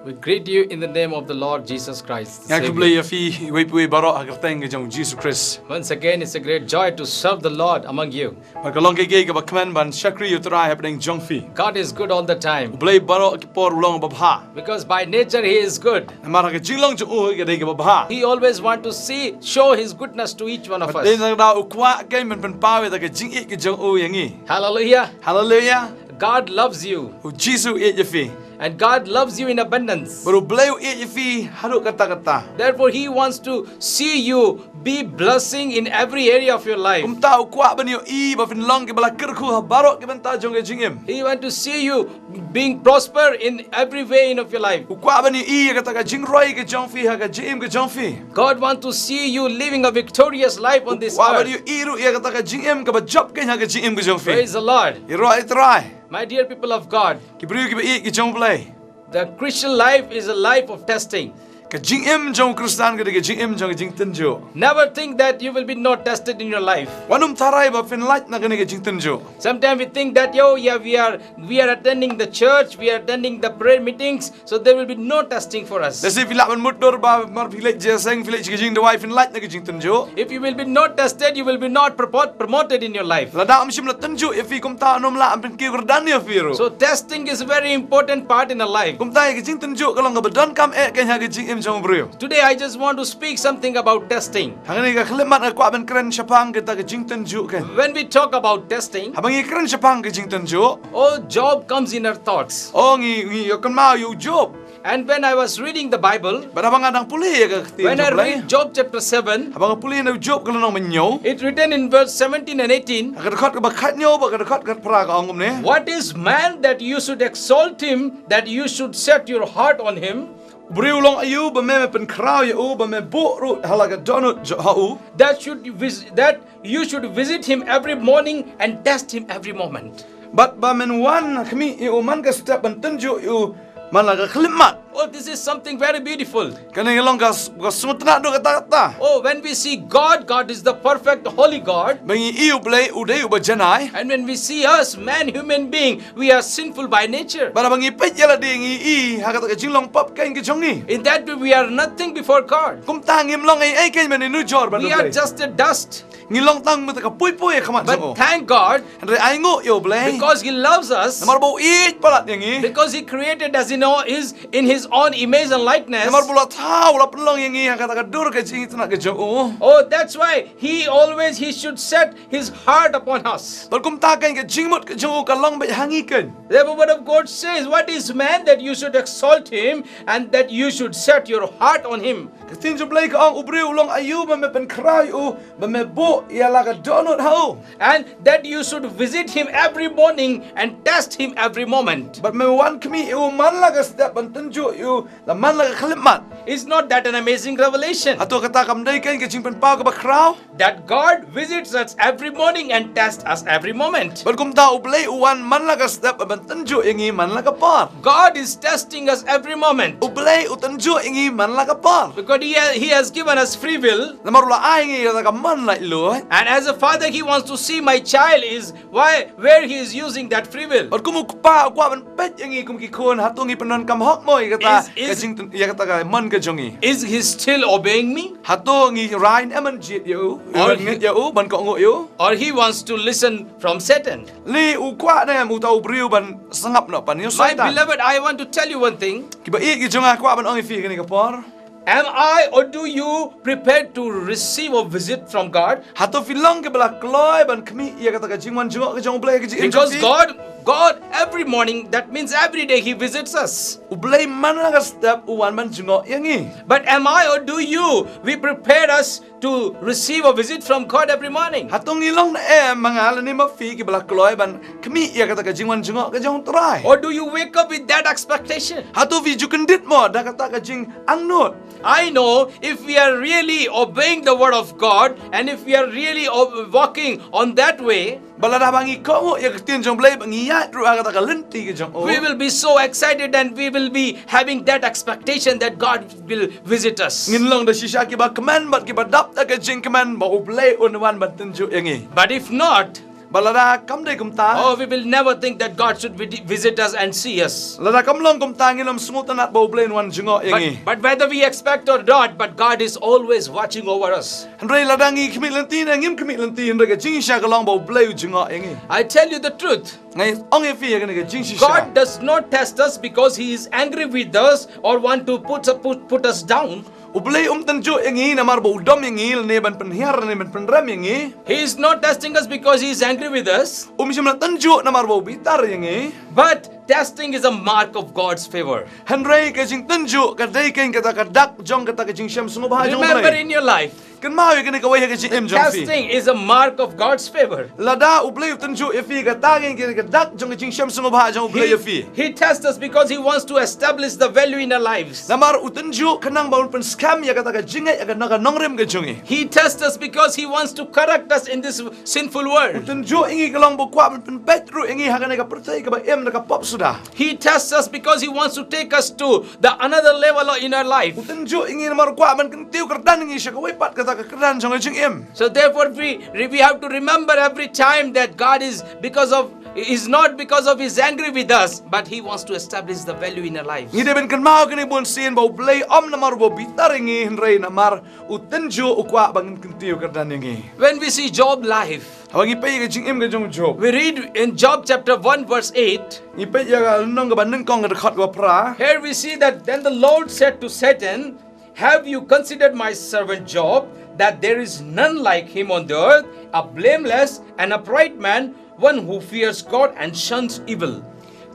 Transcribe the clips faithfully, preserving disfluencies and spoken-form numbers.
We greet you in the name of the Lord Jesus Christ, the Nga Savior. Khublei ïa phi, iwei pa iwei baroh ha ka kyrteng ka jong U Jisu Khrist. Once again, it's a great joy to serve the Lord among you. Bad ka long kaei kaei kaba kmen ban shakri ïa U Trai hapdeng jong phi. God is good all the time. U Blei baroh ki por u long uba bha. Because by nature he is good. Namar ha ka jinglong jong u ka dei kaba bha. He always want to see, show his goodness to each one of us. Bad dei na ka daw u kwah keiñ ban pynpaw ïa ka jingïeit ka jong u ïa ngi. Hallelujah. Hallelujah. God loves you. U Jisu u ïeit ïa phi. And God loves you in abundance. Bad U Blei u ïeit ïa phi haduh katta katta. Therefore, he wants to see you be blessing in every area of your life. Kumta u kwah ban ïohi ba phin long kiba la kyrkhu ha baroh ki bynta jong ka jingim. He want to see you being prosper in every way in of your life. U kwah ban ïohi ïa kata ka jingroi ka jong phi ha ka jingim ka jong phi. God want to see you living a victorious life on this earth. U kwah ban ïohi ruh ïa kata ka jingim kaba jop keiñ ha ka jingim ka jong phi. Praise the Lord. Ïaroh ïa U Trai. My dear people of God, ki briew kiba ïeit ki jong U Blei. The Christian life is a life of testing. Ka jingim jong u Khristan ka dei ka jingim jong ka jingtynjuh. Never think that you will be not tested in your life. Wat nym tharai ba phin lait na kane ka jingtynjuh. Sometimes we think that, yo, yeah, we are we are attending the church, we are attending the prayer meetings, so there will be no testing for us. Lehse phi lah ban mutdur ba mar phi leit jingïaseng, phi leit sha ka jingduwai, phin lait na ka jingtynjuh. If you will be not tested, you will be not propo- promoted in your life. Lada ym shym la tynjuh ïa phi kumta ym lah ban pynkiew kyrdan ïa phi ruh. So testing is a very important part in a life. Kumta ïa ka jingtynjuh ka long kaba donkam eh keiñ ha ka jingim jong u briew. Today I just want to speak something about testing. Hangne ka khyllipmat nga kwah ban kren shaphang kata ka jingtynjuh keiñ. When we talk about testing, haba ngi kren shaphang ka jingtynjuh, oh, Job comes in our thoughts. Oh, ngi ngi ïoh kynmaw ïa u Job. And when I was reading the Bible, bad haba nga dang pule ïa ka ktien jong U Blei, when I read Job chapter seven, haba nga pule na u Job ka lynnong ba hynñiew, it written in verse seventeen and eighteen. Ha ka dkhot kaba khathynñiew bad ka dkhot khatphra ka ong kumne. What is man that you should exalt him, that you should set your heart on him? U briew u long aïu ba me me pynkhraw ïa u, ba me buh ruh ha la ka dohnud jong ha u. That should vis- that you should visit him every morning and test him every moment. Bad ba men wan khmih ïa u man ka step ban tynjuh ïa u man la ka khyllipmat. Oh, this is something very beautiful. Kane ka long ka s- ka sngewtynnad kata kata. Oh, when we see God, God is the perfect, holy God. Ba ngi ïohi U Blei u dei uba janai. And when we see us, man, human being, we are sinful by nature. Bad haba ngi peit ïa lade ngi ïohi ha kata ka jinglong pop keiñ ka jong ngi. In that way, we are nothing before God. Kumta ngim long ei ei keiñ ban ïanujor bad U Blei. We are just a dust. Ngi long tang mynta ka pui pui ha khmat jong u. But thank God, hynrei ainguh ïa U Blei, because he loves us, namar ba u ïeit palat ïa ngi, because he created us in all his, in his own image and likeness. Namar ba u la thaw, u la pynlong ïa ngi ha kata ka dur ka jingtynnad ka jong u. Oh, that's why he always, he should set his heart upon us. Bad kumta keiñ ka jingmut ka jong u ka long beit ha ngi keiñ. Therefore, word of God says, what is man that you should exalt him and that you should set your heart on him? Ka ktien jong U Blei ka ong, u briew u long aïu ba me pynkhraw ïa u, ba me buh ïa la ka dohnud ha u. And that you should visit him every morning and test him every moment. Bad me wan khmih ïa u man la ka step ban tynjuh ïa u la man la ka khyllipmat. Is not that an amazing revelation? Hato kata kam dei keiñ ka jingpynpaw kaba khraw? That God visits us every morning and tests us every moment. Bad kumta U Blei u wan man la ka step ban tynjuh ïa ngi man la ka por. God is testing us every moment. U Blei u tynjuh ïa ngi man la ka por. Because he has, he has given us free will. Namar u la ai ngi ïa ka mon laitluid. And as a father, he wants to see my child is why, where he is using that free will. Bad kum u kpa u kwah ban peit ïa ngi kum ki khun, hato ngi pyndonkam hok mo ïa kata is, ka is jingtyn- ïa kata ka mon ka jong ngi. Is he still obeying me? Hato ngi rai ne em ban jied ïa u, or ban ngeit ïa u, ban kohnguh ïa u? Or he wants to listen from Satan? Lei u kwah ne em uta u briew ban sngap noh pan ïa u Satan? My beloved, I want to tell you one thing. Kiba ïeit ki jong nga, kwah ban ong ïa phi kane ka por. Am I or do you prepare to receive a visit from God? Hato phi long kiba la kloi ban khmih ïa kata ka jingwan jngoh ka jong U Blei ha ka jingim jong phi? Because God, God every morning, that means every day he visits us. U Blei man la ka step u wan ban jngoh ïa ngi. But am I or do you, we prepare us to receive a visit from God every morning? Hato ngi long ne em ma nga lane ma phi kiba la kloi ban khmih ïa kata ka jingwan jngoh ka jong U Trai? Or do you wake up with that expectation? Hato phi ju kyndit mo da kata ka jingangnud? I know if we are really obeying the word of God and if we are really ob- walking on that way, ba lada ba ngi kohnguh ïa ka ktien jong U Blei, ba ngi ïaid ruh ha kata ka lynti ka jong u, we will be so excited and we will be having that expectation that God will visit us. Ngin long da shisha kiba kmen bad kiba dap da ka jingkmen ba U Blei un wan ban tynjuh ïa ngi. But if not, Ba lada kam dei kumta, oh, we will never think that God should vi- visit us and see us. Lada kam long kumta, ngin ym sngewtynnat ba U Blei un wan jngoh ïa ngi. But, but whether we expect or not, but God is always watching over us. Hynrei lada ngi khmih lynti ne ngim khmih lynti, hynrei ka jingshisha ka long ba U Blei u jngoh ïa ngi. I tell you the truth. Ngan ong ïa phi ïa kane ka jingshisha. God does not test us because he is angry with us or want to put, put, put us down. U Blei um tynjuh ïa ngi namar ba u dom ïa ngi, ne ban pynhiar, ne ban pynrem ïa ngi. He is not testing us because he is angry with us. Um shym la tynjuh namar ba u bitar ïa ngi. But testing is a mark of God's favor. Hynrei ka jingtynjuh ka dei keiñ kata ka dak jong kata ka jingshem sngewbha jong U Remember Blei. In your life, Kynmaw ïa kane kawei ha ka jingim jong phi. Testing is a mark of God's favor. Lada U Blei u tynjuh ïa phi, kata keiñ ka dak jong ka jingshem sngewbha jong U Blei ïa phi. He tests us because he wants to establish the value in our lives. Namar u tynjuh khnang ba un pynskhem ïa kata ka jingngeit ïa ka nongrim ka jong ngi. He tests us because he wants to correct us in this sinful world. U tynjuh ïa ngi ka long ba u kwah ban pynbeit ruh ïa ngi ha kane ka pyrthei kaba im da ka pop suda. He tests us because he wants to take us to the another level in our life. U tynjuh ïa ngi namar u kwah ban kyntiew kyrdan ïa ngi sha kawei pat kata ka kyrdan jong ka jingim. So therefore we, we have to remember every time that God is because of is not because of his angry with us, but he wants to establish the value in our lives. Ngi dei ban kynmaw kane bun sien ba U Blei um namar ba u bitar ïa ngi, hynrei namar u tynjuh u kwah ba ngin kyntiew kyrdan ïa ngi. When we see Job life, Haba ngi peit ïa ka jingim ka jong u Job. We read in Job chapter one verse eight. Ngi peit ïa ka lynnong kaba nyngkong ka dkhot kaba phra. Here we see that then the Lord said to Satan, have you considered my servant Job, that there is none like him on the earth, a blameless and upright man, one who fears God and shuns evil?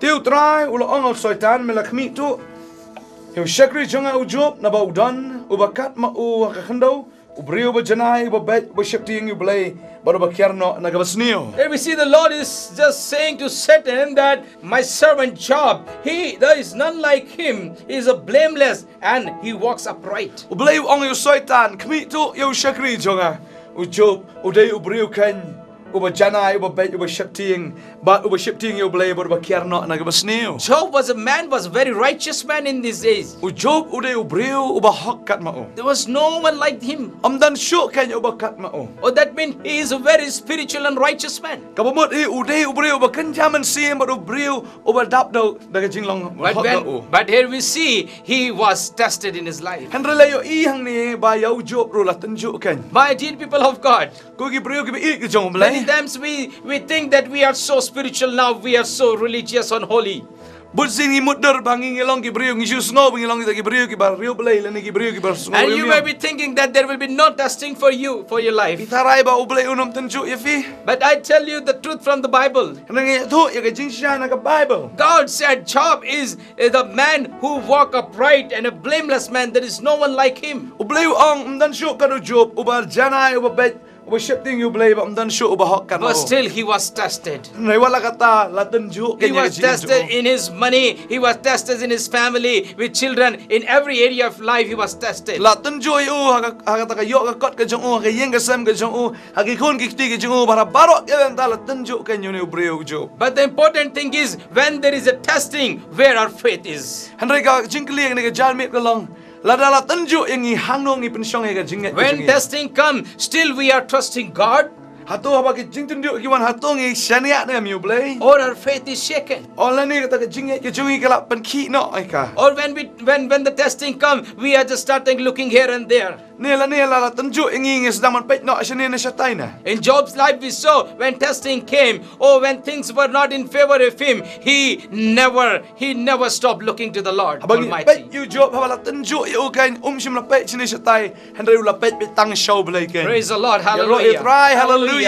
Te U Trai u la ong ha u Soitan, me la khmih tuh ïa u shakri jong nga u Job naba u don uba kat ma u ha ka khyndew, u briew uba janai, uba beit, uba sheptieng ïa U Blei bad uba kiar noh na kaba sniew. Here we see the Lord is just saying to Satan that my servant Job, he there is none like him, he is a blameless and he walks upright. U Blei u ong ïa u Soitan, khmih tuh ïa u shakri jong nga u Job, u dei u briew keiñ uba janai, uba beit, uba sheptieng, bad uba sheptieng ïa U Blei bad uba kiar noh na kaba sniew. Job was a man, was a very righteous man in these days. U Job u dei u briew uba hok kat ma u. There was no one like him. Um don shuh keiñ uba kat ma u. Oh, that means he is a very spiritual and righteous man. Kaba mut hi u dei u briew uba kynja mynsiem bad u briew uba dap da u da ka jinglong hok da u. But here we see he was tested in his life. Hynrei la ïohi hangne ba ïa u Job ruh la tynjuh keiñ. My dear people of God, ko ki briew kiba ïeit ki jong U Blei. Many times we, we think that we are so spiritual now, we are so religious and holy. Bun sien ngi mutdur ba ngi ngi long ki briew, ngi shu sngew ba ngi long kita ki briew kiba riewblei lane ki briew kiba sngew riewmiaw. And you may be thinking that there will be no testing for you, for your life. Phi tharai ba U Blei un ym tynjuh ïa phi. But I tell you the truth from the Bible. Hynrei ngi ïathuh ïa ka jingshisha na ka Bible. God said Job is, is a man who walk upright and a blameless man. There is no one like him. U Blei u ong, ym don shuh kat u Job, uba janai, uba beit, uba sheptieng ïa U Blei, bad ym don shuh uba hok kat u. But still he was tested. Hynrei wat la kata la tynjuh keiñ ïa ka jingim jong u. He was tested in his money, he was tested in his family, with children, in every area of life he was tested. La tynjuh ïa u ha ka, ha kata ka ïoh ka kot ka jong u, ha ka ïing ka sem ka jong u, ha ki khun ki kti ki jong u, bad ha baroh ki bynta la tynjuh keiñ ïa une u briew u Job. But the important thing is, when there is a testing, where our faith is. Hynrei ka jingkylli kane ka janmiet ka long, lada la tynjuh ïa ngi, hangno ngi pynshong ïa ka jingngeit ka jong ngi. When testing come, still we are trusting God. Hato haba ki jingtynjuh ki wan, hato ngi shaniah ne em ïa U Blei? Or our faith is shaken. Lane kata ka jingngeit ka jong ngi ka la pynkhih noh ïa ka. Or when we, when, when the testing come, we are just starting looking here and there. Ne lane la la tynjuh ïa ngi, ngi sdang ban peit noh shane ne shatai ne. In Job's life we saw when testing came, or when things were not in favor of him, he never, he never stopped looking to the Lord Almighty. Haba ngi peit ïa u Job, haba la tynjuh ïa u keiñ, um shym la peit shane shatai, hynrei u la peit beit tang sha U Blei keiñ. Praise the Lord. Hallelujah. Hallelujah.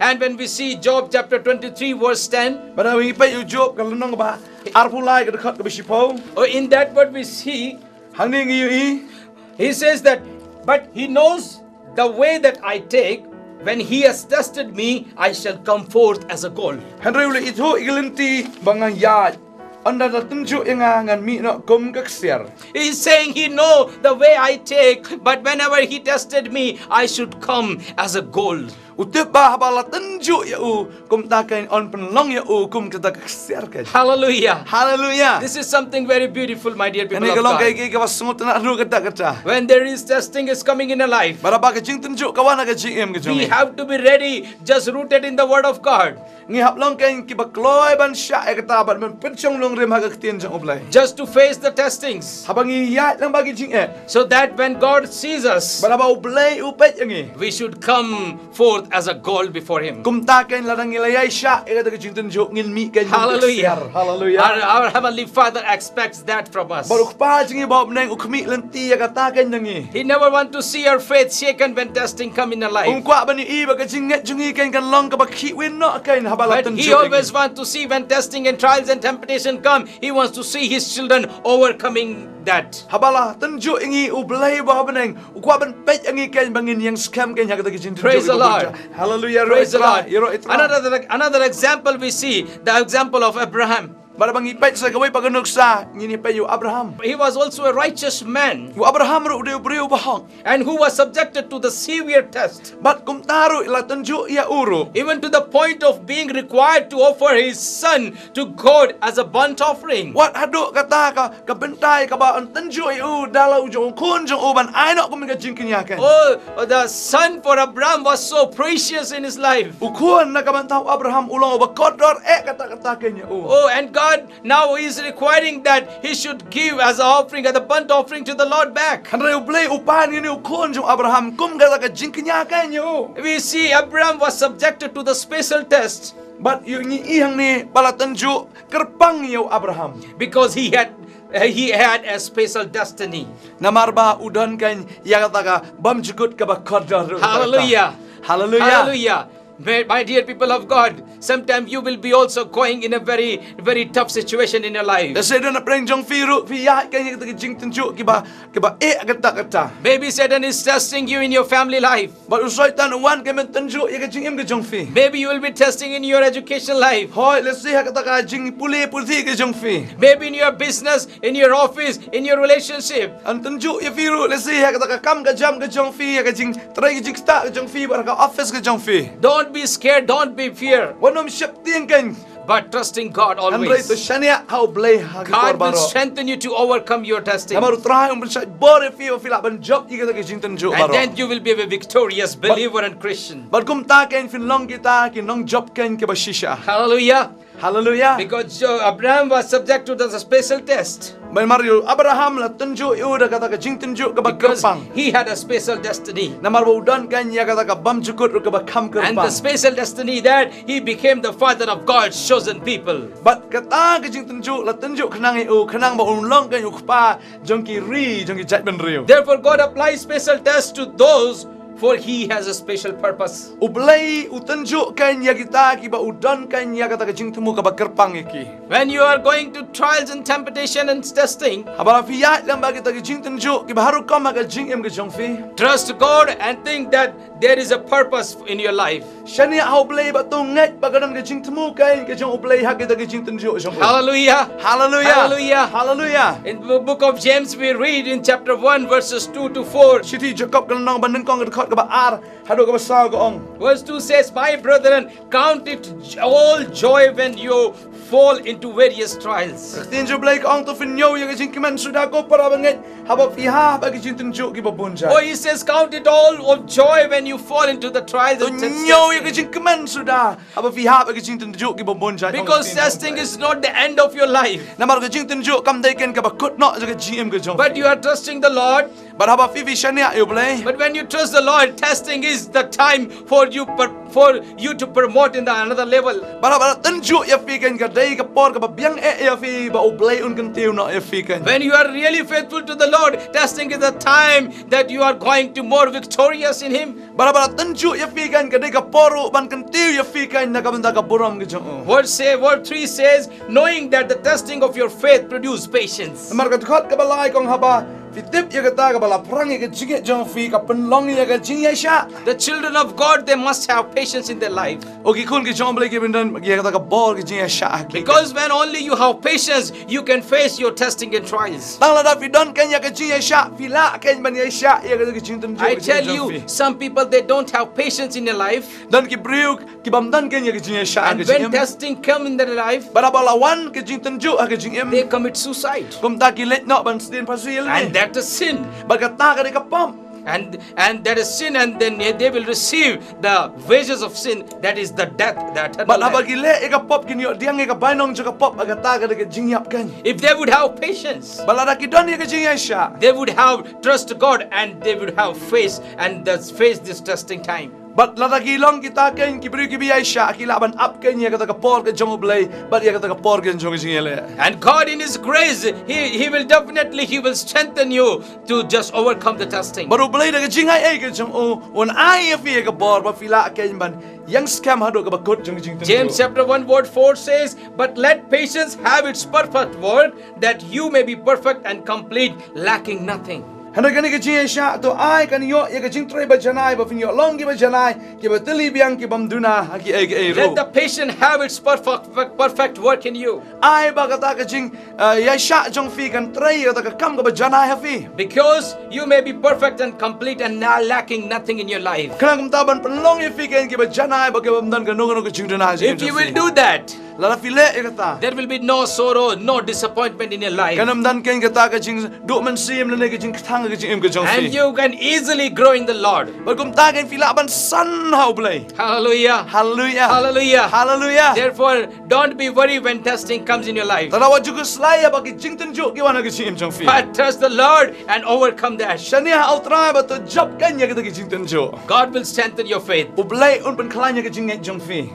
And when we see Job chapter twenty-three verse ten. Bad haba ngi peit ïa u Job ka lynnong kaba arphew lai ka dkhot kaba shiphew. Oh, in that what we see Hangne ngi ïohi. He says that, but he knows the way that I take. When he has tested me, I shall come forth as a gold. Hynrei u la ithuh ïa ka lynti ba nga ïaid. Ynda la tynjuh ïa nga ngan mih noh kum ka ksiar. He's saying he know the way I take, but whenever he tested me, I should come as a gold. U tip ba haba la tynjuh ïa u, kumta kan yn pynlong ïa u kum kata ka ksiar kan. Hallelujah. Hallelujah. This is something very beautiful, my dear people. Kane ka long ka kaei kaba sngewtynnat ruh katta katta. When there is testing is coming in a life, bad haba ka jingtynjuh ka wan ha ka jingim ka jong ngi, we have to be ready, just rooted in the word of God. Ngi hap long kan kiba kloi ban shah ïa kata bad ban pynshong nongrim ha ka ktien jong U Blei. Just to face the testings. Haba ngi ïaid lang bad ki jingeh. So that when God sees us, bad haba U Blei u peit ïa ngi, we should come forth as a gold before Him. Kumta kan lada ngi la ïai shah ïa kata ka jingtynjuh ngin mih kan. Hallelujah. Hallelujah. Our, our Heavenly Father expects that from us. Bad U Kpa jong ngi uba ha bneng u khmih lynti ïa kata kan na ngi. He never want to see our faith shaken when testing come in our life. Um kwah ban ïohi ba ka jingngeit jong ngi kan kan long kaba khih win noh kan haba la tynjuh ïa ngi. But He always want to see when testing and trials and temptation come, He wants to see His children overcoming that. Haba la tynjuh ïa ngi U Blei uba ha bneng u kwah ban peit ïa ngi kan ba ngin ïeng skhem kan ha kata ka jingtynjuh. Praise the Lord. Hallelujah. Praise the Lord. Another, another example we see, the example of Abraham. Bad haba ngi peit sa kawei pat ka nuksa, ngin ïa peit ïa u Abraham. He was also a righteous man. U Abraham ruh u dei u briew uba hok. And who was subjected to the severe test. Bad kumta ruh la tynjuh ïa u ruh. Even to the point of being required to offer his son to God as a burnt offering. Wat haduh kata ka, ka bynta kaba yn tynjuh ïa u da la u jong u khun jong u ban ai noh kum ka jingkñia kan. Oh, the son for Abraham was so precious in his life. U khun na ka bynta u Abraham u long uba kordor eh katta katta kan ïa u. Oh, and God now is requiring that he should give as an offering, as a burnt offering to the Lord back. Hynrei U Blei u pan ïa une u khun jong u Abraham kum kata ka jingkñia kan ïa u. We see Abraham was subjected to the special test. Bad ïa ngi i hangne ba la tynjuh kyrpang ïa u Abraham. Because he had, uh, he had a special destiny. Namar ba u don kan ïa kata ka bymjukut kaba kordor ruh. Hallelujah. Hallelujah. Hallelujah. My, my dear people of God, sometimes you will be also going in a very, very tough situation in your life. Lehse don hapdeng jong phi ruh phi ïaid kan ïa kata ka jingtynjuh kiba, kiba eh katta katta. Maybe Satan is testing you in your family life. Bad u Soitan u wan kan ban tynjuh ïa ka jingim ka jong phi. Maybe you will be testing in your education life. Hooid, lehse ha kata ka jingpule puthi ka jong phi. Maybe in your business, in your office, in your relationship. Yn tynjuh ïa phi ruh lehse ha kata ka kam ka jam ka jong phi, ha ka jingtrei ka jingktah ka jong phi, bad ha ka office ka jong phi. Don't be scared, don't be fear. Wat nym sheptieng kan. But trusting God always. Hynrei to shaniah ha U Blei ha ki por baroh. God will strengthen you to overcome your testing. Namar U Trai un pynshait bor ïa phi ba phi lah ban jop ïa kita ki jingtynjuh baroh. And then you will be a victorious believer and Christian. Bad kumta kan phin long kita ki nongjop kan kiba shisha. Hallelujah. Hallelujah. Because Jo-, Abraham was subject to the special test. Namar ïa u Abraham la tynjuh ïa u da kata ka jingtynjuh kaba kyrpang. Because he had a special destiny. Namar ba u don kan ïa kata ka bymjukut ruh kaba kham kyrpang. And the special destiny that he became the father of God's chosen people. Bad kata ka jingtynjuh la tynjuh khnang ïa u, khnang ba un long kan u kpa jong ki ri, jong ki jaitbynriew. Therefore, God applies special test to those, for he has a special purpose. U Blei u tynjuh kan ïa kita kiba u don kan ïa kata ka jingthmu kaba kyrpang ïa ki. When you are going to trials and temptation and testing, haba la phi ïaid lem bad kita ki jingtynjuh kiba har rukom ha ka jingim ka jong phi, trust God and think that there is a purpose in your life. Shaniah ha U Blei bad to ngeit ba ka don ka jingthmu kan ka jong U Blei ha kita ki jingtynjuh jong u. Hallelujah. Hallelujah. Hallelujah. Hallelujah. In the book of James, we read in chapter one, verses two to four. Shithi Jakob ka lynnong ba nyngkong ka dkhot kaba ar haduh kaba saw ka ong. Verse two says, "My brethren, count it j-, all joy when you fall into various trials." Ka ktien jong U Blei ka ong to pynñiew ïa ka jingkmen suda ko para bangeit haba phi hap ha ki jingtynjuh kiba bun jait. Oh, he says, "Count it all of joy when you fall into the trials and temptations." To ñiew ïa ka jingkmen suda haba phi hap ha ki jingtynjuh kiba bun jait. Because testing is not the end of your life. Namar ka jingtynjuh kam dei kan kaba kut noh jong ka jingim ka jong phi. But you are trusting the Lord. Bad haba phi phi shaniah ïa U Blei. But when you trust the Lord, testing is the time for you per-, for you to promote in the another level. Bad haba la tynjuh ïa phi kan ka dei ka por kaba biang eh ïa phi ba U Blei un kyntiew noh ïa phi kan. When you are really faithful to the Lord, testing is the time that you are going to more victorious in Him. Bad haba la tynjuh ïa phi kan ka dei ka por ruh ban kyntiew ïa phi kan na ka bynta ka burom ka jong u. Verse say, verse three says, "Knowing that the testing of your faith produce patience." Namar ka dkhot kaba lai ka ong haba Phi tip ïa kata kaba la phrang ïa ka jingngeit jong phi ka pynlong ïa ka jingïaishah. The children of God, they must have patience in their life. O ki khun ki jong U Blei ki bynta ïa kata ka bor ka jingïaishah. Because when only you have patience, you can face your testing and trials. Tang lada phi don kein ïa ka jingïaishah, phi lah kein ban ïaishah ïa ka jingtynjuh. I tell you, some people, they don't have patience in their life. Don ki briew ki bym don kein ïa ka jingïaishah. And when testing come in their life, bad haba la wan ka jingtynjuh ha ka jingim, they commit suicide. Kumta ki leit noh ban sdien phasi ïa lade. And that is sin. Bad kata ka dei ka pop. And and that is sin, and then they will receive the wages of sin, that is the death, the eternal death. Bad haba ki leh ïa ka pop kin ïoh pdiang ïa ka bainong jong ka pop, bad kata ka dei ka jingïap kein. If they would have patience, bad lada ki don ïa ka jingïaishah, they would have trust God and they would have faith and thus face this testing time. Bad lada ki long kita kein ki briew kiba ïaishah, ki lah ban ap kein ïa kata ka por ka jong U Blei bad ïa kata ka por ka jong ka jingïaleh. And God in His grace, He He will definitely, He will strengthen you to just overcome the testing. Bad U Blei da ka jingai ei ka jong u un ai ïa phi ïa ka bor ba phi lah kein ban ïeng skhem haduh kaba kut jong ka jingtynjuh. James chapter one verse four says, "But let patience have its perfect work, that you may be perfect and complete, lacking nothing." Hynrei kane ka jingïaishah to ai kan ïoh ïa ka jingtrei ba janai, ba phin ïoh long kiba janai, kiba tylli biang, ki bym duna ha kiei kiei ruh. Let the patient have its perfect, perfect work in you. Ai ba kata ka jing, uh, ïaishah jong phi kan trei ïa kata ka kam kaba janai ha phi. Because you may be perfect and complete and now lacking nothing in your life. Khnang kumta ban pynlong ïa phi kein kiba janai bad kiba ym don kano kano ka jingduna ha ka jingim jong phi. If you will do that, lada phi leh ïa kata, there will be no sorrow, no disappointment in your life. Kan ym don kein kata ka jingduh mynsiem lane ka jingkthang ha ka jingim ka jong phi. And you can easily grow in the Lord. Bad kumta kein phi lah ban san ha U Blei. Hallelujah. Hallelujah. Hallelujah. Hallelujah. Therefore, don't be worried when testing comes in your life. Te wat ju khuslai ïa ba ki jingtynjuh ki wan ha ka jingim jong phi. But trust the Lord and overcome that. Shaniah ha U Trai bad to jop kein ïa kita ki jingtynjuh. God will strengthen your faith. U Blei un pynkhlaiñ ïa ka jingngeit jong phi.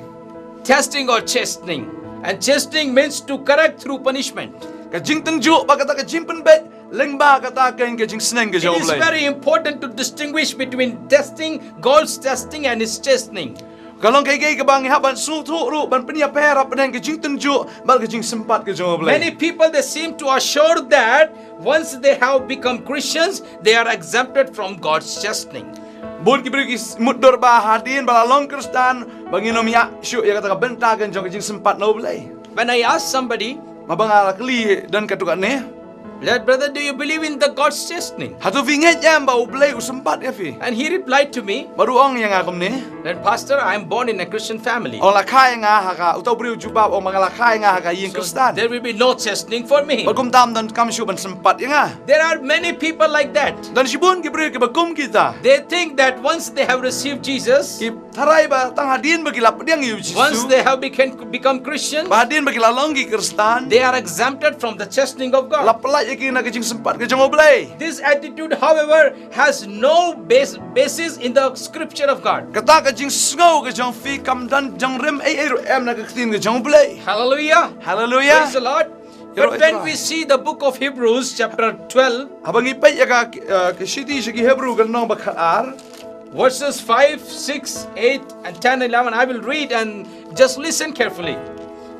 Testing or chastening. And chastening means to correct through punishment. Ka jingtynjuh bad kata ka jingpynbeit lyngba kata kein ka jingsneng ka jong U Blei. It is very important to distinguish between testing, God's testing, and His chastening. Ka long kaei kaei kaba ngi hap ban sngewthuh ruh ban pynïapher hapdeng ka jingtynjuh bad ka jingsympat ka jong U Blei. Many people, they seem to assure that once they have become Christians, they are exempted from God's chastening. Bun ki briew ki s-, mutdur ba hadien ba la long Khristan ba ngin ym ïoh shuh ïa kata ka bynta ka jong ka jingsympat na U Blei. When I ask somebody, haba nga la kylli don katto katne, that, "Brother, do you believe in the God's chastening?" Hato phi ngeit em ba U Blei u sympat ïa phi? And he replied to me, bad u ong ïa nga kumne, that, "Pastor, I am born in a Christian family." Ong la kha ïa nga ha ka, uta u briew u jubab, ong ba nga la kha ïa nga ha ka ïing Khristan. So there will be no chastening for me. Bad kumta ym donkam shuh ban sympat ïa nga. There are many people like that. Don shibun ki briew kiba kum kita. They think that once they have received Jesus, ki tharai ba tang hadien ba ki la pdiang ïa U Jisu, once they have become, become Christians, ba hadien ba ki la long ki Khristan, they are exempted from the chastening of God. La pyllait ïa ki na ka jingsympat ka jong U Blei. This attitude, however, has no base, basis in the scripture of God. Kata ka jingsngew ka jong phi kam don jingrim ei ei ruh em na ka ktien ka jong U Blei. Hallelujah. Hallelujah. Praise the Lord. But when we see the book of Hebrews, chapter twelve, haba ngi peit ïa ka, uh, ka shithi sha ki Hebru ka lynnong ba khatar, verses five, six, eight, and ten, eleven, I will read and just listen carefully.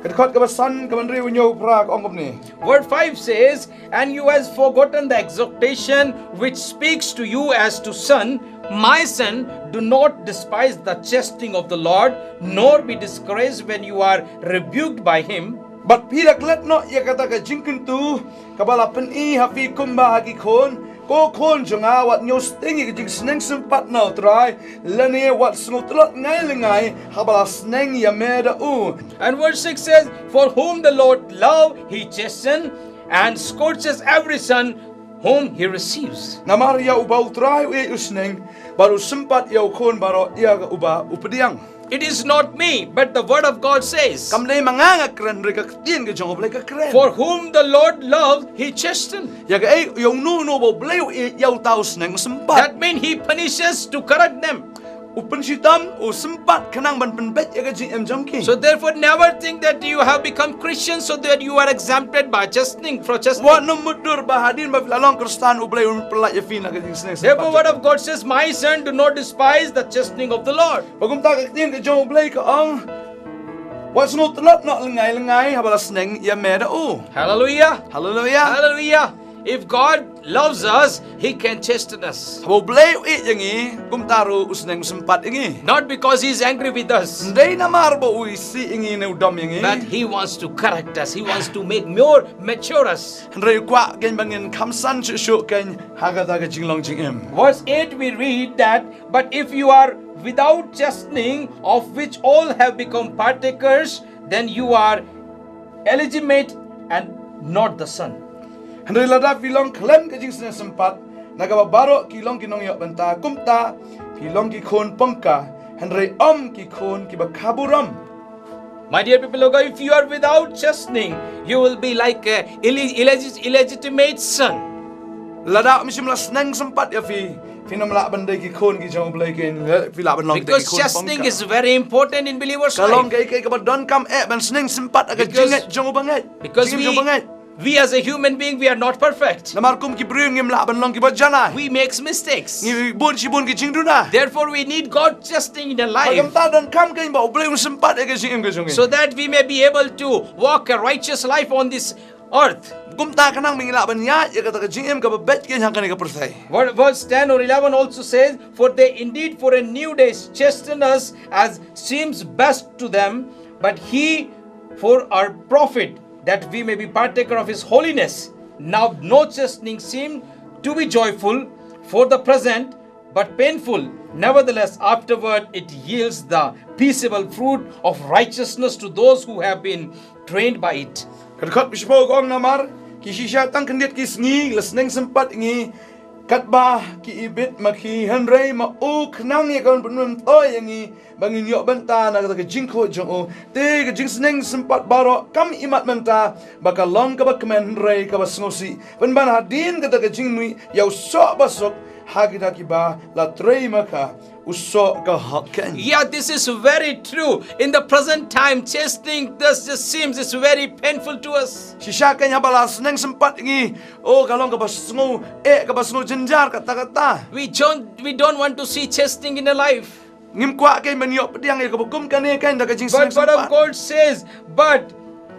Ka dkhot kaba san, kaba hynriew, hynñiew, phra ka ong kumne. Verse five says, "And you has forgotten the exhortation which speaks to you as to son, my son, do not despise the chastening of the Lord, nor be discouraged when you are rebuked by him." Bad phi la klet noh ïa kata ka jingkyntu kaba la pyni ha phi kumba ha ki khun, ko khun jong nga, wat ñiew sting ïa ka jingsneng sympat na U Trai, lane wat sngewtlot ngai lyngngai haba la sneng ïa me da u. And verse six says, "For whom the Lord love, he chasten, and scourges every son whom he receives." Namar ïa uba U Trai u ïeit u sneng, bad u sympat ïa u khun baroh ïa uba u pdiang. It is not me, but the word of God says. Kam dei ma nga nga kren, hynrei ka ktien ka jong U Blei ka kren. "For whom the Lord love, he chasten." Ïa kaei, ïa uno uno ba U Blei u ïeit, ïa uta u sneng u sympat. That means he punishes to correct them. U pynshitom, u sympat khnang ban pynbeit ïa ka jingim jong ki. So therefore, never think that you have become Christian so that you are exempted by chastening, from chastening. Wat nym mutdur ba hadien ba phi la long Khristan U Blei un pyllait ïa phi na ka jingsneng sympat. Therefore, word of God says, "My son, do not despise the chastening of the Lord." Bad kumta ka ktien ka jong U Blei ka ong, wat sngewtlot noh lyngngai lyngngai haba la sneng ïa me da u. Hallelujah. Hallelujah. Hallelujah. If God loves us, He can chasten us. Haba U Blei u ïeit ïa ngi, kumta ruh u sneng u sympat ïa ngi. Not because He is angry with us, hynrei namar ba u isih ïa ngi ne u dom ïa ngi, but He wants to correct us. He wants to make more mature us. Hynrei u kwah kein ba ngin kham san shuh shuh kein ha kata ka jinglong jingim. Verse eight we read that, "But if you are without chastening, of which all have become partakers, then you are illegitimate and not the son." Hynrei lada phi long khlem ka jingsneng sympat, na kaba baroh ki long ki nongïoh bynta, kumta phi long ki khun pongka, hynrei ym ki khun kiba kha burom. My dear people of God, if you are without chastening, you will be like a illeg- illegit- illegitimate son. Lada ym shym la sneng sympat ïa phi, phin ym lah ban dei ki khun ki jong U Blei kein, phi lah ban long kita ki khun pongka. Because chastening is very important in believers' life. Ka long kaei kaei kaba donkam eh ban sneng sympat ha ka jingngeit jong u bangeit. Because we, we as a human being, we are not perfect. Namar kum ki briew ngim lah ban long kiba janai. We makes mistakes. Ngi bun shibun ki jingduna. Therefore, we need God chastening in our life. Bad kumta donkam kein ba U Blei un sympat ïa ka jingim ka jong ngi, so that we may be able to walk a righteous life on this earth. Kumta khnang ba ngin lah ban ïaid ïa kata ka jingim kaba beit kein ha kane ka pyrthei. Ver- Verse ten or eleven also says, "For they indeed for a new day chasten us as seems best to them, but He for our profit, that we may be partaker of His holiness. Now no chastening seem to be joyful for the present, but painful. Nevertheless, afterward it yields the peaceable fruit of righteousness to those who have been trained by it." Ka dkhot ba shiphew ka ong, "Namar ki shisha tang khyndiat ki sngi la sneng sympat ïa ngi katba ki ibit ma ki, hynrei ma u khnang ïa ka ban pynmyntoi ïa ngi ba ngin ïoh bynta na kata ka jingkhuid jong u. Te ka jingsneng sympat baroh kam imat mynta ba ka long kaba kmen, hynrei kaba sngewsih, pynban hadien kata ka jingmih ïa u soh ba suk ha kita kiba la trei ma ka, u soh ka hok kein." Yeah, this is very true. In the present time, chastening this just seems it's very painful to us. Shisha kein haba la sneng sympat ïa ngi, oh, ka long kaba sngew eh, kaba sngew jynjar katta katta. We don't, we don't want to see chastening in our life. Ngim kwah kein ban ïoh pdiang ïa kaba kum kane kein da ka jingsneng sympat. But word of God says, "But,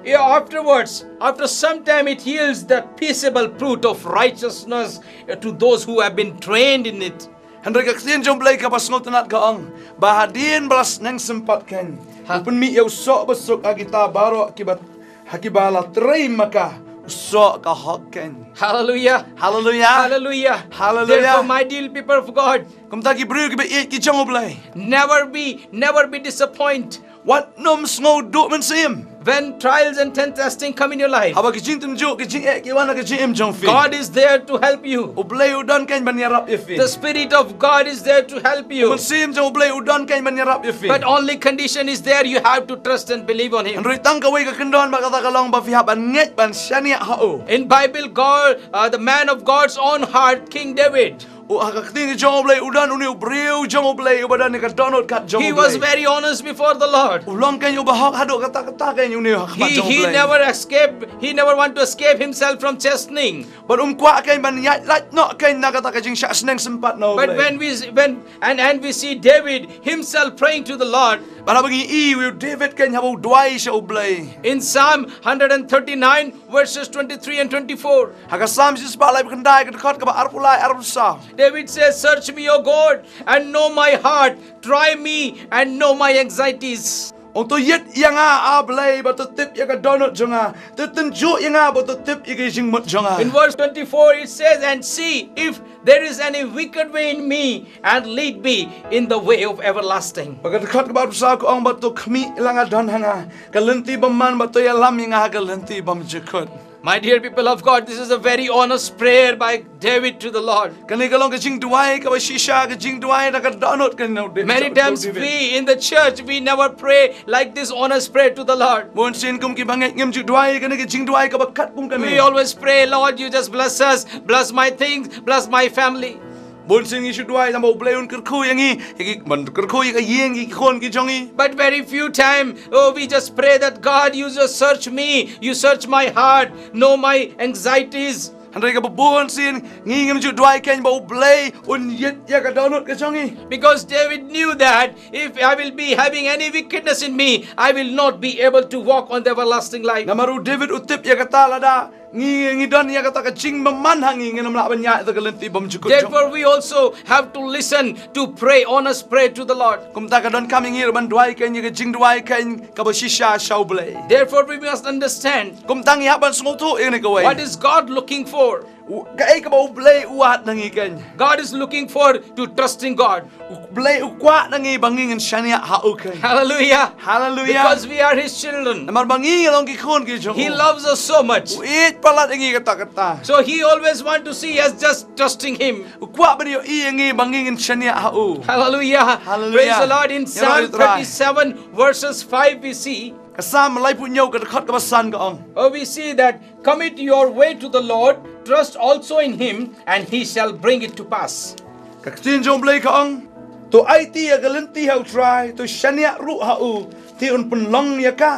yeah, afterwards, after some time, it yields the peaceable fruit of righteousness, uh, to those who have been trained in it." Hynrei ka ktien jong U Blei kaba sngewtynnat ka ong ba hadien ba la sneng sympat kein, u pynmih ïa u soh ba suk ha kita baroh kiba, ha kiba la trei ma ka, u soh ka hok kein. Hallelujah. Hallelujah. Hallelujah. Hallelujah. Therefore, my dear people of God, kumta ki briew kiba ïeit ki jong U Blei, never be, never be disappointed. Wat nym sngew duh mynsiem when trials and ten- testing come in your life. Haba ki jingtynjuh, ki jingeh ki wan ha ka jingim jong phi, God is there to help you. U Blei u don kein ban ïarap ïa phi. The Spirit of God is there to help you. U Mynsiem jong U Blei u don kein ban ïarap ïa phi. But only condition is there, you have to trust and believe on Him. Hynrei tang kawei ka kyndon ba kata ka long ba phi hap ban ngeit ban shaniah ha u. In Bible, God, uh, the man of God's own heart, King David, u, ha ka ktien jong U Blei u don une u briew jong U Blei uba don ïa ka dohnud kat jong U Blei. He was very honest before the Lord. U long kein uba hok haduh katta katta kein une ha khmat jong U Blei. He, he never escaped, he never want to escape himself from chastening. Bad um kwah kein ban ïaid lait noh kein na kata ka jingshah sneng sympat na U Blei. But when we, when, and, and we see David himself praying to the Lord. Bad haba ngi ïohi ïa u David kein haba u duwai sha U Blei. In Psalm hundred and thirty-nine, verses twenty-three and twenty-four. Ha ka Salm shispah laiphew khyndai ka dkhot kaba arphew lai arphew saw. David says, "Search me, O God, and know my heart. Try me and know my anxieties." Ong to ïit ïa nga, A Blei, bad to tip ïa ka dohnud jong nga. To tynjuh ïa nga bad to tip ïa ka jingmut jong nga. In verse twenty-four it says, "And see if there is any wicked way in me, and lead me in the way of everlasting." Bad ka dkhot kaba arphew saw ka ong bad to khmih la nga don ha nga ka lynti bymman bad to ïalam ïa nga ha ka lynti bymjukut. My dear people of God, this is a very honest prayer by David to the Lord. Kane ka long ka jingduwai kaba shisha, ka jingduwai na ka dohnud ka jong u David. Many times we in the church, we never pray like this honest prayer to the Lord. Bunsien kum ki bangeit ngim ju duwai kane ka jingduwai kaba katkum kane. We always pray, "Lord, you just bless us, bless my things, bless my family." Bunsien ngi shu duwai tang ba U Blei un kyrkhu ïa ngi, ïa ki, ban kyrkhu ïa ka ïing, ïa ki khun ki jong ngi. But very few time, oh, we just pray that, "God, you just search me, you search my heart, know my anxieties." Hynrei kaba bunsien ngi ngim ju duwai kein ba U Blei un ïit ïa ka dohnud ka jong ngi. Because David knew that if I will be having any wickedness in me, I will not be able to walk on the everlasting life. Namar u David u tip ïa kata, lada Ngi, ngi don ïa kata ka jingmaham ha ngi, ngin ym lah ban ïaid ïa ka lynti bymjukut jong. Therefore, we also have to listen to pray, honest prayer to the Lord. Kumta ka donkam ïa ngi ruh ban duwai kein ïa ka jingduwai kein kaba shisha sha U Blei. Therefore, we must understand. Kumta ngi hap ban sngewthuh ïa kane kawei. What is God looking for? U, kaei kaba U Blei u wad na ngi kein. God is looking for to trusting God. U Blei u kwah na ngi ba ngin shaniah ha u kein. Hallelujah. Hallelujah. Because we are his children. Namar ba ngi long ki khun ki jong u. He loves us so much. U ïeit palat ïa ngi katta katta. So he always want to see us just trusting him. U kwah ban ïohi ïa ngi ba ngin shaniah ha u. Hallelujah. Hallelujah. Praise the Lord. In Psalm thirty-seven, verses five, we see. Ka Salm laiphew hynñiew ka dkhot kaba san ka ong. Oh, we see that, "Commit your way to the Lord, trust also in him, and he shall bring it to pass." Ka ktien jong U Blei ka ong, to aiti ïa ka lynti ha U Trai, to shaniah ruh ha u, te un pynlong ïa ka.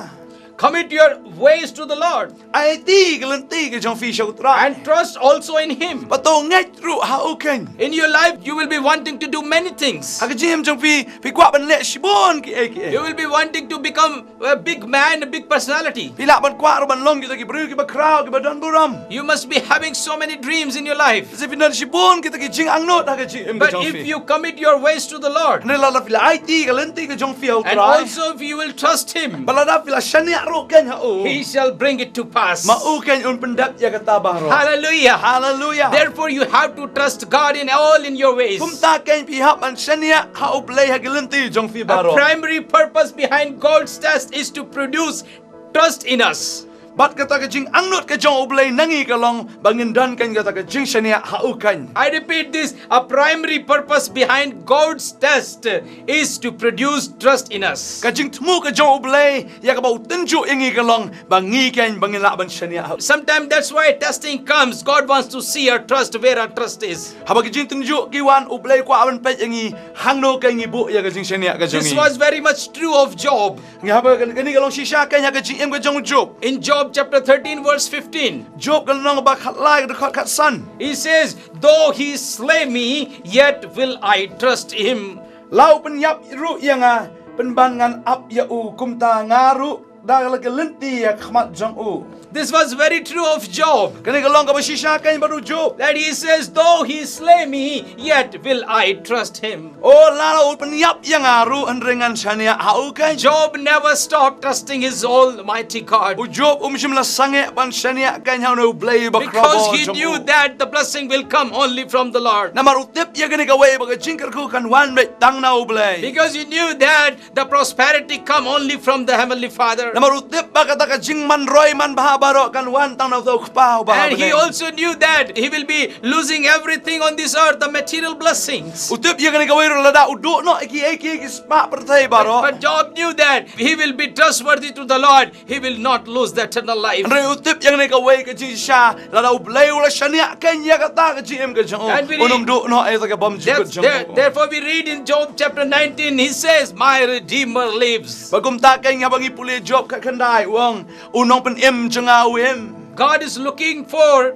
Commit your ways to the Lord. Aiti ka lynti ka jong phi sha U Trai. And trust also in him. Bad to ngeit ruh ha u kein. In your life, you will be wanting to do many things. Ha ka jingim jong phi, phi kwah ban leh shibun kiei kiei. You will be wanting to become a big man, a big personality. Phi lah ban kwah ruh ban long kita ki briew kiba khraw, kiba don burom. You must be having so many dreams in your life. Sa phi don shibun kita ki jingangnud ha ka jingim ka jong phi. But if you commit your ways to the Lord, hynrei lada phi la aiti ka lynti ka jong phi ha U Trai, and also if you will trust him, bad lada phi la shaniah ruh kein ha u, he shall bring it to pass. Ma u kein un pyndep ïa kata baroh. Hallelujah. Hallelujah. Therefore, you have to trust God in all in your ways. Kumta kein phi hap ban shaniah ha U Blei ha ki lynti jong phi baroh. A primary purpose behind God's test is to produce trust in us. Bad kata ka jingangnud ka jong U Blei na ngi ka long ba ngin don kein kata ka jingshaniah ha u kein. I repeat this, a primary purpose behind God's test is to produce trust in us. Ka jingthmu ka jong U Blei ïa kaba u tynjuh ïa ngi ka long ba ngi kein ba ngin lah ban shaniah ha u. Sometimes that's why testing comes. God wants to see our trust, where our trust is. Haba ki jingtynjuh ki wan, U Blei u kwah ban peit ïa ngi hangno kein ngi buh ïa ka jingshaniah ka jong ngi. This was very much true of Job. Ngi haba kane ka long shisha kein ha ka jingim ka jong u Job. In Job chapter thirteen, verse fifteen, Job ka lynnong ba khatlai ka dkhot khatsan. He says, "Though he slay me, yet will I trust him." La u pynïap ruh ïa nga, pynban ngan ap ïa u, kumta nga ruh da la ka lynti ha khmat jong u. This was very true of Job. Kane ka long kaba shisha kein bad u Job. That he says, "Though he slay me, yet will I trust him." O, lada u pynïap ïa nga ruh hynrei ngan shaniah ha u kein. Job never stopped trusting his Almighty God. U Job um shym la sangeh ban shaniah kein ha une U Blei ba khraw bor jong u. Because he knew that the blessing will come only from the Lord. Namar u tip ïa kane kawei ba ka jingkyrkhu kan wan beit tang na U Blei. Because he knew that the prosperity come only from the Heavenly Father. Namar u tip ba kata ka jingman roi man bha baroh kan wan tang na uta u Kpa uba ha bneng. And he also knew that he will be losing everything on this earth, the material blessings. U tip ïa kane kawei ruh lada u duh noh ïa kiei kiei ki spah pyrthei baroh. But, but Job knew that he will be trustworthy to the Lord. He will not lose the eternal life. Hynrei u tip ïa kane kawei ka jingshisha, lada U Blei u la shaniah kein ïa kata ka jingim ka jong u, un ym duh noh ïa kata ka bymjukut jong u. Therefore we read in Job chapter nineteen, he says, "My Redeemer lives." Bad kumta kein haba ngi pule Job khatkhyndai u ong, U Nongpynim jong nga u im. God is looking for,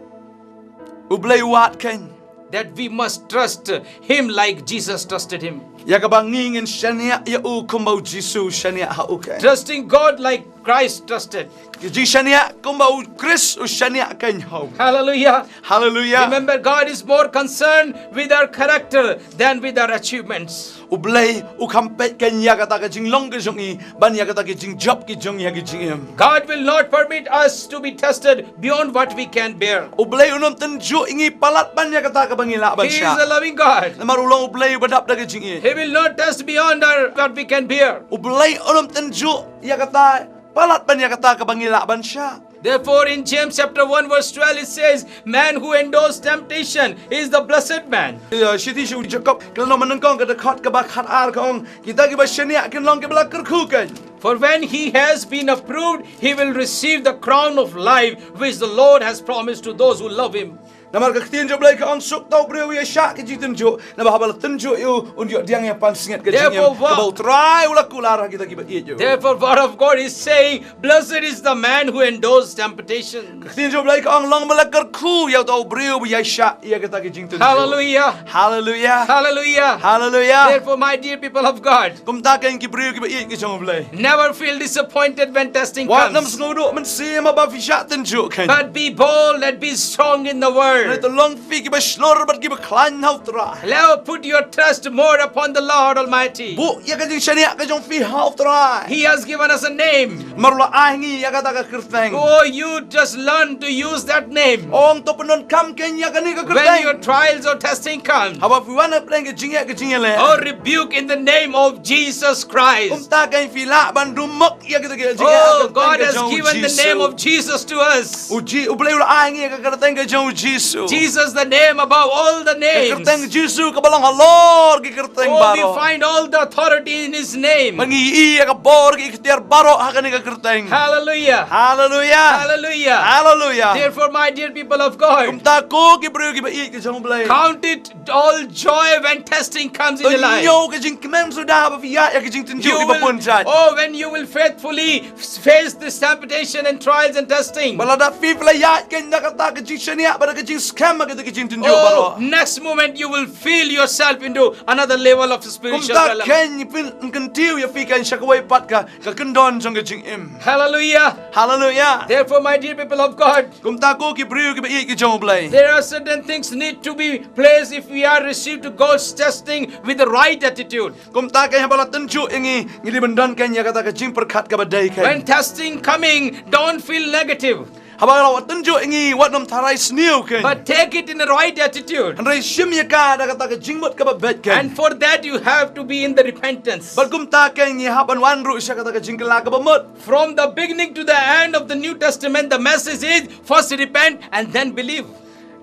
U Blei u wad kein, that we must trust him like Jesus trusted him. Ïa kaba ngi ngin shaniah ïa u kumba u Jisu u shaniah ha u kein. Trusting God like Christ trusted. Ka jingshaniah kumba u Khrist u shaniah kein ha u. Hallelujah. Hallelujah. Remember, God is more concerned with our character than with our achievements. U Blei u kham peit kein ïa kata ka jinglong ka jong ngi ban ïa kata ka jingjop ka jong ngi ha ka jingim. God will not permit us to be tested beyond what we can bear. U Blei un ym tynjuh ïa ngi palat ban ïa kata kaba ngi lah ban shah. He is a loving God. Namar u long U Blei uba dap da ka jingïeit. He will not test beyond our, what we can bear. U Blei un ym tynjuh ïa kata palat ban ïa kata kaba ngi lah ban shah. Therefore, in James chapter one verse twelve, it says, "Man who endures temptation is the blessed man." Ïa, shithi sha u Jakob ka lynnong banyngkong ka dkhot kaba khatar ka ong, kita kiba shaniah kin long kiba la kyrkhu kein. For when he has been approved, he will receive the crown of life which the Lord has promised to those who love him. Namar ka ktien jong U Blei ka ong, suk uta u briew u ïaishah ki jingtynjuh, naba haba la tynjuh ïa u, un ïoh pdiang ïa ka pansngiat ka jingim kaba U Trai u la kular ha kita kiba ïeit ïa u. Therefore, word of God is saying, "Blessed is the man who endures temptation." Ka ktien jong U Blei ka ong, long ba la kyrkhu ïa uta u briew ba ïaishah ïa kita ki jingtynjuh. Hallelujah. Hallelujah. Hallelujah. Hallelujah. Therefore, my dear people of God, kumta keiñ ki briew kiba ïeit ki jong U Blei, never feel disappointed when testing comes. Wat nym sngew duh mynsiem haba phi shah tynjuh keiñ. But be bold and be strong in the word. Hynrei to long phi kiba shlur bad kiba khlaiñ ha U Trai. Now put your trust more upon the Lord Almighty. Buh ïa ka jingshaniah ka jong phi ha U Trai. He has given us a name. Namar u la ai ngi ïa kata ka kyrteng. Oh, you just learn to use that name. Ong to pyndonkam keiñ ïa kane ka kyrteng. When your trials or testing comes, haba phi wan hapdeng ka jingeh ka jingïaleh, or rebuke in the name of Jesus Christ. Kumta keiñ phi lah ban dumok ïa kita ki jingeh ha ka kyrteng ka jong U Jisu. Oh, God has given the name of Jesus to us. U Ji-, U Blei u la ai ngi ïa ka kyrteng ka jong U Jisu. Jesus, the name above all the names. Ka kyrteng Jisu kaba long halor ki kyrteng baroh. Oh, we find all the authority in his name. Ba ngi ïohi ïa ka bor, ki iktiar baroh ha kane ka kyrteng. Hallelujah. Hallelujah. Hallelujah. Hallelujah. Therefore, my dear people of God, kumta ko ki briew kiba ïeit ki jong U Blei, count it all joy when testing comes in your life. To ñiew ka jingkmen suda haba phi ïaid ïa ka jingtynjuh kiba bun jait. Oh, when you will faithfully face this temptation and trials and testing, ba lada phi la ïaid keiñ da kata ka jingshaniah bad da ka jingskhem ha kita ki jingtynjuh baroh, oh, next moment you will feel yourself into another level of spiritual realm. Kumta keiñ phin kyntiew ïa phi keiñ sha kawei pat ka, ka kyndon jong ka jingim. Hallelujah. Hallelujah. Therefore, my dear people of God, kumta ko ki briew kiba ïeit ki jong U Blei, there are certain things need to be placed if we are received to God's testing with the right attitude. Kumta keiñ haba la tynjuh ïa ngi, ngi dei ban don keiñ ïa kata ka jingpyrkhat kaba dei keiñ. When testing coming, don't feel negative. Haba la tynjuh ïa ngi, wat nym tharai sniew keiñ. But take it in the right attitude. Hynrei shim ïa ka da kata ka jingmut kaba beit keiñ. And for that you have to be in the repentance. Bad kumta keiñ ngi hap ban wan ruh sha kata ka jingkylla kaba mut. From the beginning to the end of the New Testament, the message is first repent and then believe.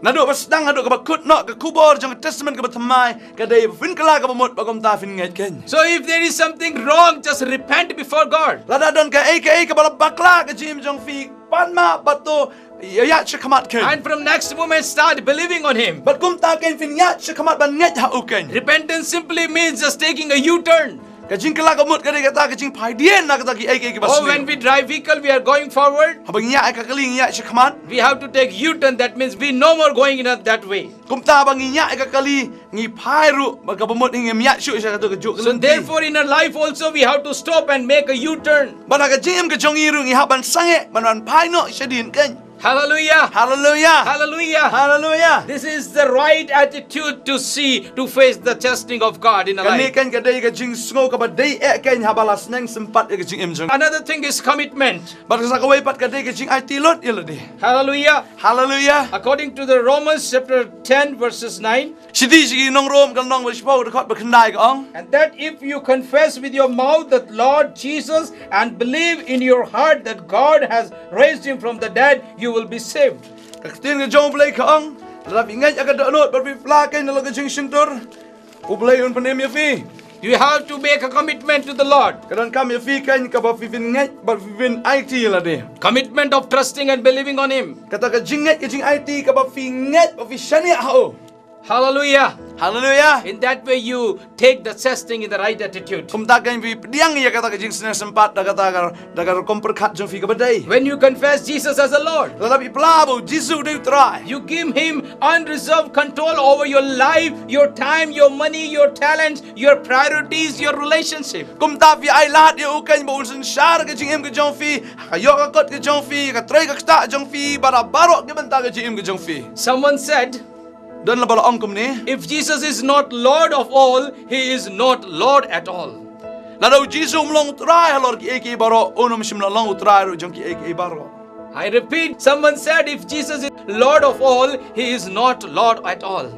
Naduh ba sdang haduh kaba kut noh ka khubor jong ka Testament kaba thymmai, ka dei ba phin kylla kaba mut bad kumta phin ngeit keiñ. So if there is something wrong, just repent before God. Lada don kaei kaei kaba la bakla ha ka jingim jong phi, pan map bad to ïaid shakhmat keiñ. And from next moment start believing on him. Bad kumta keiñ phin ïaid shakhmat ban ngeit ha u keiñ. Repentance simply means just taking a U-turn. Ka jingkylla kaba mut ka dei kata ka jingphai dien na kita kiei kiei kiba sniew. Oh, when we drive vehicle, we are going forward. Haba ngi ñiah ïa ka kali ngi ïaid shakhmat. We have to take U-turn. That means we no more going in that way. Kumta haba ngi ñiah ïa ka kali ngi phai ruh, ba kaba mut ngim ïaid shuh sha kato ka juh ka lynti. So therefore in our life also we have to stop and make a U-turn. Bad ha ka jingim ka jong ngi ruh ngi hap ban sangeh, ban, ban phai noh shadien keiñ. Hallelujah. Hallelujah. Hallelujah. Hallelujah. This is the right attitude to see, to face the testing of God in our life. Kane keiñ ka dei ka jingsngew kaba dei eh keiñ haba la sneng sympat ïa ka jingim jong. Another thing is commitment. Bad sa kawei pat ka dei ka jingaiti lut ïa lade. Hallelujah. Hallelujah. According to the Romans chapter ten verses nine, Shithi sha ki nong Rom ka lynnong ba shiphew dkhot ba khyndai ka ong. And that if you confess with your mouth that Lord Jesus and believe in your heart that God has raised him from the dead, you will be saved. Ka ktien ka jong U Blei ka ong, lada phi ngeit ha ka dohnud bad phi pla keiñ na la ka jingshyntur, U Blei un pynim ïa phi. You have to make a commitment to the Lord. Ka donkam ïa phi keiñ kaba phi phin ngeit bad phi phin aiti ïa lade. Commitment of trusting and believing on him. Kata ka jingngeit ka jingaiti kaba phi ngeit bad phi shaniah ha u. Hallelujah. Hallelujah. In that way you take the testing in the right attitude. Kumta keiñ phi pdiang ïa kata ka jingsneng sympat da kata ka, da ka rukom pyrkhat jong phi kaba dei. When you confess Jesus as the Lord, lada phi pla ba U Jisu u dei U Trai, you give him unreserved control over your life, your time, your money, your talents, your priorities, your relationship. Kumta phi ailad ïa u keiñ ba un synshar ka jingim ka jong phi, ka ïoh ka kot ka jong phi, ka trei ka ktah jong phi, bad baroh ki bynta ka jingim ka jong phi. Someone said, Don la ba la ong kumne. If Jesus is not Lord of all, he is not Lord at all. Lada U Jisu um long U Trai halor kiei kiei baroh, un ym shym la long U Trai ruh jong kiei kiei baroh. I repeat, someone said, if Jesus is Lord of all, he is not Lord at all.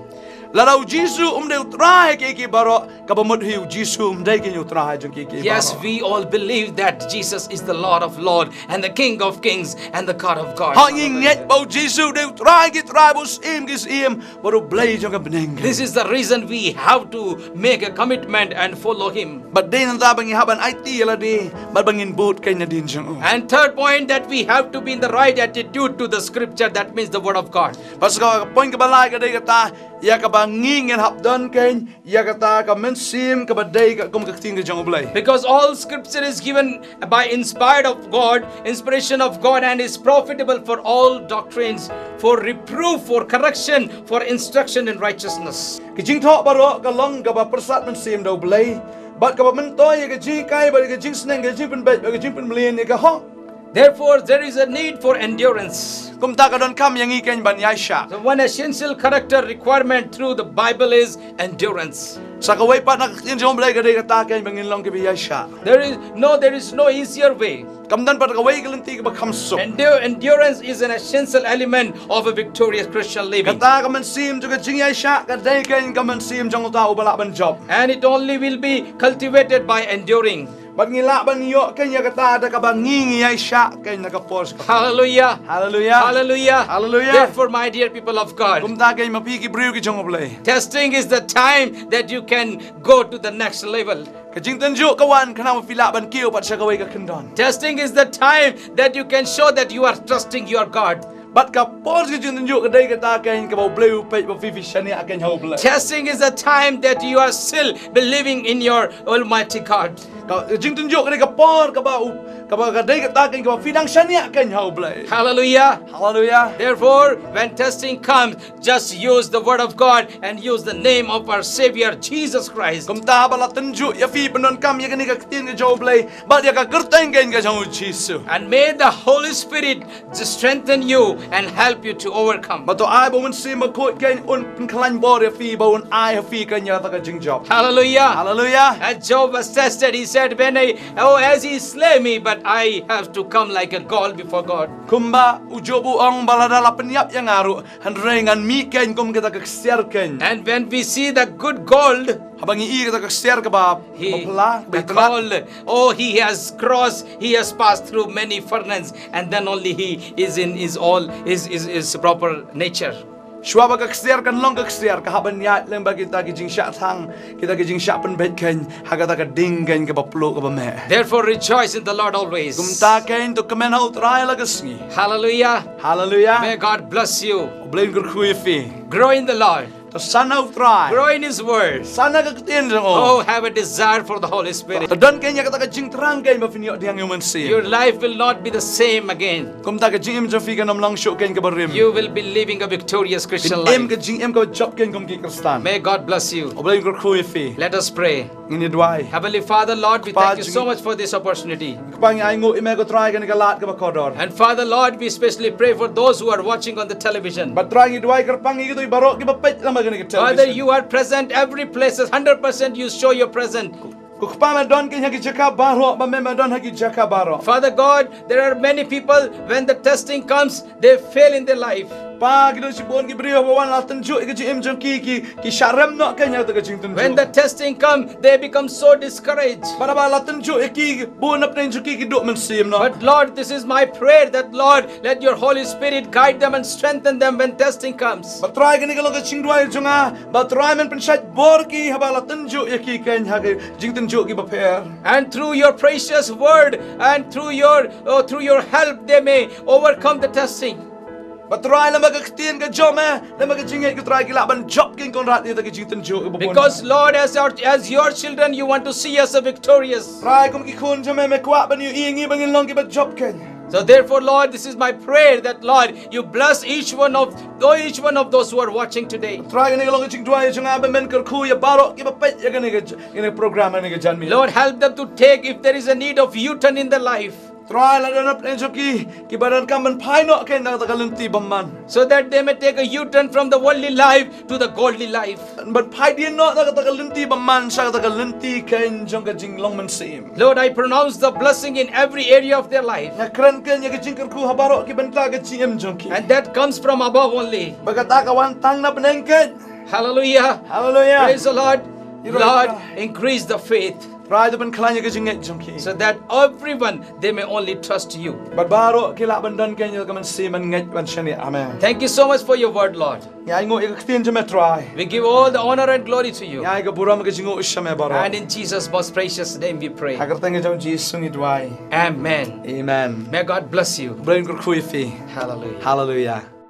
Lada u Jisu um dei u Trai ha kiei kiei baroh, kaba mut hi u Jisu um dei keiñ u Trai jong kiei kiei baroh. Yes, we all believe that Jesus is the Lord of Lords and the King of Kings and the God of God. Hooid, ngi ngeit ba u Jisu u dei u Trai ki trai, ba u Syiem ki syiem, bad u Blei jong ka bneng. This is the reason we have to make a commitment and follow Him. Bad dei na kata ba ngi hap ban aiti ïa lade bad ba ngin bud keiñ nadien jong u. And third point, that we have to be in the right attitude to the scripture, that means the word of God. Bad sa ka point kaba lai ka dei kata, ïa kaba ngi ngin hap don keiñ ïa kata ka mynsiem kaba dei ka kum ka ktien ka jong u Blei. Because all scripture is given by inspired of God, inspiration of God, and is profitable for all doctrines, for reproof, for correction, for instruction in righteousness. Ka jingthoh baroh ka long kaba pyrsad mynsiem da u Blei, bad kaba myntoi ïa ka jinghikai, bad ïa ka jingsneng, ka jingpynbeit, bad ka jingpynmlien ïa ka hok. Therefore, there is a need for endurance. Kumta ka donkam ïa ngi keiñ ban ïaishah. So one essential character requirement through the Bible is endurance. Sa kawei pat na ka ktien jong u Blei ka dei kata keiñ ba ngin long kiba ïaishah. There is no, there is no easier way. Kam don pat kawei ka lynti kaba kham suk. Endu- endurance is an essential element of a victorious Christian living. Kata ka mynsiem jong ka jingïaishah ka dei keiñ ka mynsiem jong uta uba lah ban jop. And it only will be cultivated by enduring. Bad ngi lah ban ïoh keiñ ïa kata da kaba ngi ngi ïaishah keiñ na ka por. Hallelujah. Hallelujah. Hallelujah. Hallelujah. Therefore, my dear people of God, kumta keiñ ma phi ki briew ki jong u Blei, testing is the time that you can go to the next level. Ka jingtynjuh ka wan khnang ba phi lah ban kiew pat sha kawei ka kyndon. Testing is the time that you can show that you are trusting your God. Bad ka por ka jingtynjuh ka dei kata keiñ kaba u Blei u peit ba phi phi shaniah keiñ ha u Blei. Testing is a time that you are still believing in your Almighty God. Ka jingtynjuh ka dei ka por kaba u kaba ka dei kata keiñ kaba phi dang shaniah keiñ ha u Blei. Hallelujah. Hallelujah. Therefore, when testing comes, just use the word of God and use the name of our Savior Jesus Christ. Kumta ba la tynjuh ïa phi pyndonkam ïa kane ka ktien ka jong u Blei bad ïa ka kyrteng keiñ ka jong u Jisu. And may the Holy Spirit to strengthen you and help you to overcome. Ba to ai ba un sim ba khuid keiñ un pynkhlaiñ bor ïa phi ba un ai ha phi keiñ ïa kata ka jingjop. Hallelujah. Hallelujah. As Job was tested, he said, when I, oh, as he slay me, but I have to come like a gold before God. Kumba u Job u ong ba lada la pynïap ïa nga ruh hynrei ngan mih keiñ kum kita ka ksiar keiñ. And when we see the good gold, haba ngi i kita ka ksiar kaba he, pla, the gold, oh, he has crossed, he has passed through many furnace, and then only he is in his all his, his, his proper nature. Shuwa ba ka ksiar kan long ka ksiar ka hap ban ïaid lem bad kita ki jingshah thang, kita ki jingshah pynbeit keiñ ha kata ka ding keiñ kaba pluh kaba meh. Therefore rejoice in the Lord always. Kumta keiñ to kmen ha u Trai la ka sngi. Hallelujah. Hallelujah. May God bless you. U Blei un kyrkhu ïa phi. Grow in the Lord. To san ha u Trai. Grow in His Word. San ha ka ktien jong u. Oh, have a desire for the Holy Spirit. To don keiñ ïa kata ka jingthrang keiñ ba phin ïoh thiang ïa u Mynsiem. Your life will not be the same again. Kumta ka jingim jong phi kan ym long shuh keiñ kaba rim. You will be living a victorious Christian life. Phin im ka jingim kaba jop keiñ kum ki Khristan. May God bless you. U Blei un kyrkhu ïa phi. Let us pray. Ngin ïa duwai. Heavenly Father, Lord, we thank you so much for this opportunity. Kpa ngi ainguh ïa me ko Trai kane ka lad kaba kordor. And Father, Lord, we especially pray for those who are watching on the television. Bad Trai ngi duwai kyrpang ïa kito baroh kiba peit lyngba kane ka television. Father, you are present every places, hundred percent you show your presence. Ko Kpa me don keiñ ha ki jaka baroh, ba me me don ha ki jaka baroh. Father God, there are many people when the testing comes, they fail in their life. Pa, ki don shibun ki briew ba wan la tynjuh ïa ka jingim jong ki, ki ki shah rem noh keiñ ha kata ka jingtynjuh. When the testing come, they become so discouraged. Bad haba la tynjuh ïa ki, bun na pdeng jong ki ki duh mynsiem noh. But Lord, this is my prayer that Lord, let your Holy Spirit guide them and strengthen them when testing comes. Bad Trai kane ka long ka jingduwai jong nga, ba Trai men pynshait bor ki haba la tynjuh ïa ki keiñ ha ka jingtynjuh kiba pher. And through your precious word and through your, oh, through your help they may overcome the testing. Ba Trai lem bad ka ktien ka jong me, lem bad ka jingngeit ko Trai ki lah ban jop keiñ Kynrad ïa kata ka jingtynjuh kaba bun. Because Lord, as our, as your children, you want to see us a victorious. Trai kum ki khun jong me me kwah ban ïohi ïa ngi ba ngin long kiba jop keiñ. So therefore, Lord, this is my prayer that Lord, you bless each one of those, each one of those who are watching today. Trai kane ka long ka jingduwai jong nga ba men kyrkhu ïa baroh kiba peit ïa kane ka j-, kane ka program kane ka janmiet. Lord, help them to take if there is a need of U-turn in their life. Trai lada don na pdeng jong ki kiba donkam ban phai noh keiñ na kata ka lynti bymman. So that they may take a U-turn from the worldly life to the godly life. Ban phai dien noh na kata ka lynti bymman sha kata ka lynti keiñ jong ka jinglong mynsiem. Lord, I pronounce the blessing in every area of their life. Nga kren keiñ ïa ka jingkyrkhu ha baroh ki bynta ka jingim jong ki. And that comes from above only. Ba kata ka wan tang na bneng keiñ. Hallelujah. Haleluia. Praise the Lord. Praise Lord, God. Increase the faith Trai to pynkhlaiñ ïa ka jingngeit jong ki. So that everyone, they may only trust you. Bad baroh ki lah ban don kane ka mynsiem ban ngeit ban shaniah. Amen. Thank you so much for your word, Lord. Ngi ainguh ïa ka ktien jong me Trai. We give all the honor and glory to you. Ngi ai ka burom ka jinguh sha me baroh. And in Jesus' most precious name we pray. Ha ka kyrteng jong Jisu ngi duwai. Amen. Amen. May God bless you. Blei un kyrkhu ïa phi. Hallelujah. Haleluia.